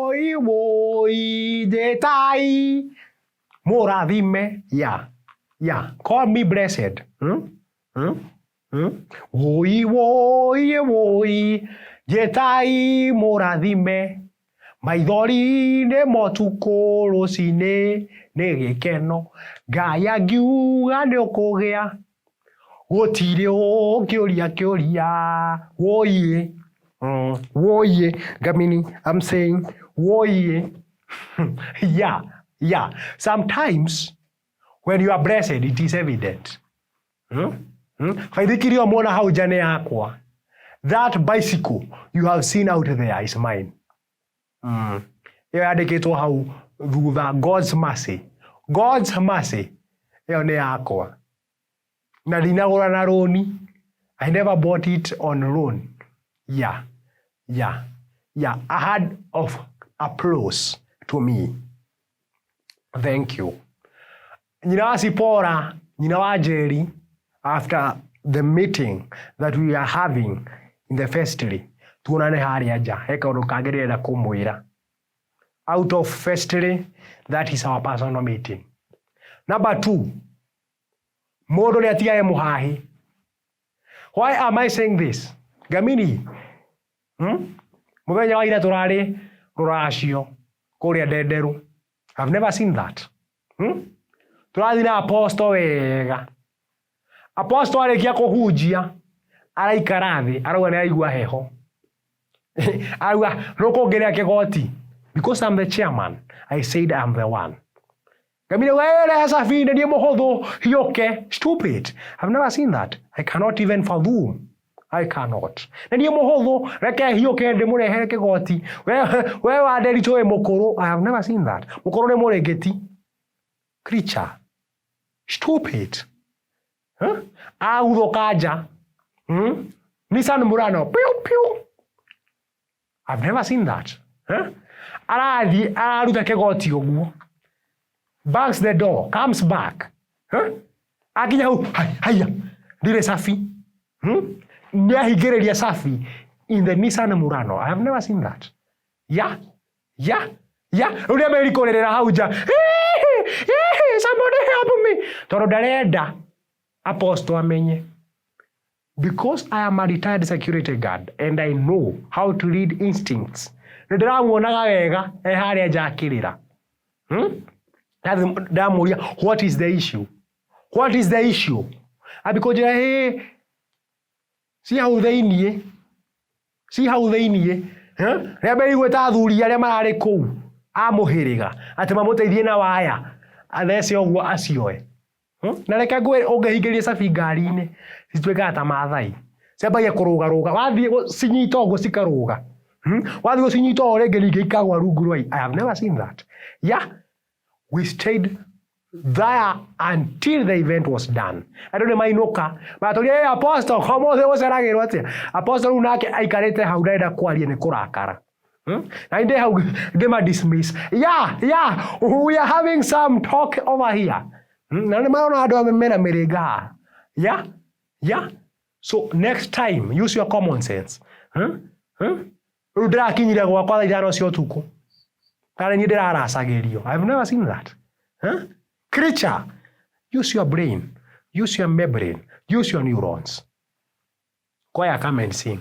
Woi woi njĩtai mũrathime. Yeah, call me blessed. Hmm? Hmm? Hmm? Woi woi woi njĩtai mũrathime, maithori nĩ motukũ, rũcinĩ nĩ gĩkeno. Ngai angiuga nĩ ũkũgĩa, gũtirĩ ũngĩũria kĩũria. Woi woi Ngamini, I'm saying woi. Yeah, sometimes when you are blessed, it is evident. Hmm? Hmm? Baithikiri ĩyo muona hau nja nĩ yakwa. That bicycle you have seen out there is mine. Ĩyo yandĩkĩtwo hau thutha, "God's mercy", "God's mercy", ĩyo nĩ yakwa na ndinagũra na rũni. I never bought it on loan. Yeah, a hand of applause to me. Thank you. Nyina wa Sipora, nyina wa Njeri, after the meeting that we are having in the vestry, tuonane harĩa nja, he kaũndũ kangĩ ndĩrenda kũmwĩra out of vestry. That is our personal meeting. Number two, mũndũ nĩ atigage mũhahi. Why am I saying this, Ngamini? Hmm? Mũthenya wa ira tũrarĩ rũracio kũrĩa Ndenderũ. I've never seen that. Hmm? Tũrathiĩ na apostle wega. Apostle arĩkia kũhunjia, araikara thĩ, arauga nĩ araigua heho, arauga nũkũngerera kĩgoti. Because I'm the chairman, I said I'm the one. Ngamire were cabi nĩ niĩ mũhũthũ hiũke. Stupid. I've never seen that. I cannot even fathom. I cannot. Nĩ niĩ mũhũthũ, reke hiũke ndĩmũrehere kĩgoti. We wa Nderitu wĩ mũkũrũ. I have never seen that. Mũkũrũ nĩ mũrĩngĩti. Creature. Stupid. Huh? Aguthũka nja. Nissan Murano. Piu piu. I've never seen that. Huh? Arathiĩ araruta kĩgoti ũguo. Bangs the door, comes back. Huh? Akinya hau, haiya, ndirĩ cabi. Hmm? Nĩ ahingĩrĩria cabi in the Nissan Murano. I have never seen that. Yeah. Rĩu nĩ ambĩrĩria kũrĩrĩra hau nja. "Somebody help me." Tondũ ndarenda apostle amenye. Because I am a retired security guard and I know how to read instincts. Nĩ ndĩramuonaga wega e harĩa nja akĩrĩra. Hmm? Ndamũria, "What is the issue? What is the issue?" Ambi kũnjĩra, "Ĩ, ci hau thĩiniĩ, ci hau thĩiniĩ." Rĩa mbere gwĩta athuri arĩa mararĩ kũu a mũhĩrĩga atĩ mamũteithie na waya athece ũguo acioe. Hmm? Na reke ngwĩre, ũngĩhingĩria cabi ngari-inĩ, cituĩkaga ta Maathai, ciambagia kũrũgarũga. Wathiĩ cinyita ũguo cikarũga. Hmm? Wathiĩ gũcinyita o rĩngĩ ningĩ ikagwa rungu rwa. I have never seen that. Yeah, we stayed there until the event was done. Andũ nĩ mainũka matũria, "Hey, apostle, ũmũthĩ gũceragĩrwo atĩa?" Apostle rĩu nake aikarĩte hau, ndarenda kwaria nĩ kũrakara. Hmm? Na ndĩ hau ngĩma dismiss. Yeah, we are having some talk over here. Hmm? Na nĩ marona andũ amwe mena mĩrĩnga haha. Yeah. So next time, use your common sense. Hmm? Hmm? Rĩu ndĩrakinyire gwakwa thaa 5 cia ũtukũ. Karĩ niĩ ndĩraracagĩrio. I've never seen that. Huh? Creature, use your brain, use your membrane, use your neurons. Choir, come and sing.